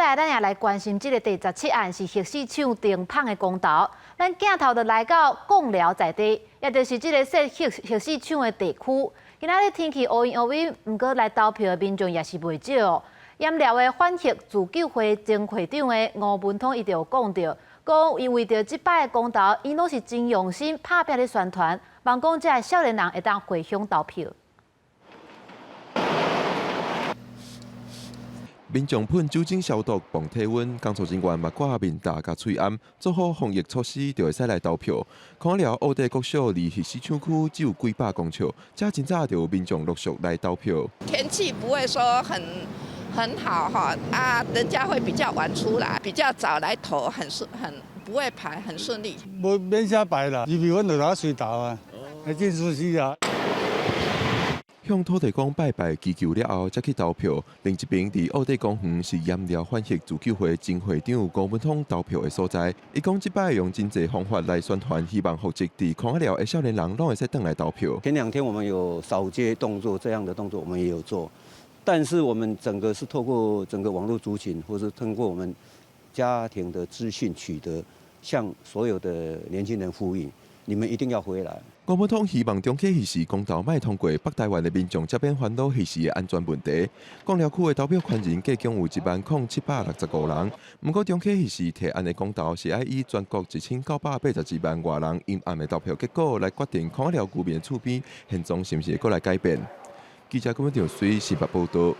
來，咱也來關心這个第17案是核四廠停麭的公投。咱鏡頭就來到貢寮在地，也就是這个設核四廠的地區。今仔日天氣烏雲烏雨，毋過來投票的民眾也是袂少。鹽寮的反核自救會前會長的吳文通，伊就有講著，講伊為著這擺的公投，𪜶攏是真用心拍拚咧宣傳，望講這个少年人會當回鄉投票。民眾噴酒精消毒、磅體溫，工作人員嘛掛面罩佮喙罨，做好防疫措施，就會使來投票。看了澳地國小離核四廠區只有幾百公尺，遮真早就有民眾陸續來投票。天氣不會說很好哈，啊，人家會比較晚出來，比較早來投，很順，很不會排，很順利。無免啥排啦，入去阮就來隨投啊，會真舒適啊。向土地公拜拜祈求了後，才去投票。另一爿佇澳底公園是鹽寮反核自救會前會長吳文通投票的所在。伊講這擺用真濟方法來宣傳，希望戶籍佇空仔寮的少年人攏會使轉來投票。前2天我們有掃街動作，這樣的動作我們也有做，但是我們整個是透過整個網絡族群，或是通過我們家庭的資訊取得，向所有的年輕人呼籲，你們一定要回來。吳文通希望重啟核四公投莫通過，北台灣的民眾才免煩惱核四的安全問題。貢寮區的投票權人計共有10,765人，毋過重啟核四提案的公投是愛以全國1982萬外人陰暗的投票結果來決定空仔寮居民厝邊現狀是毋是會閣來改變。記者郭文長水新北報道。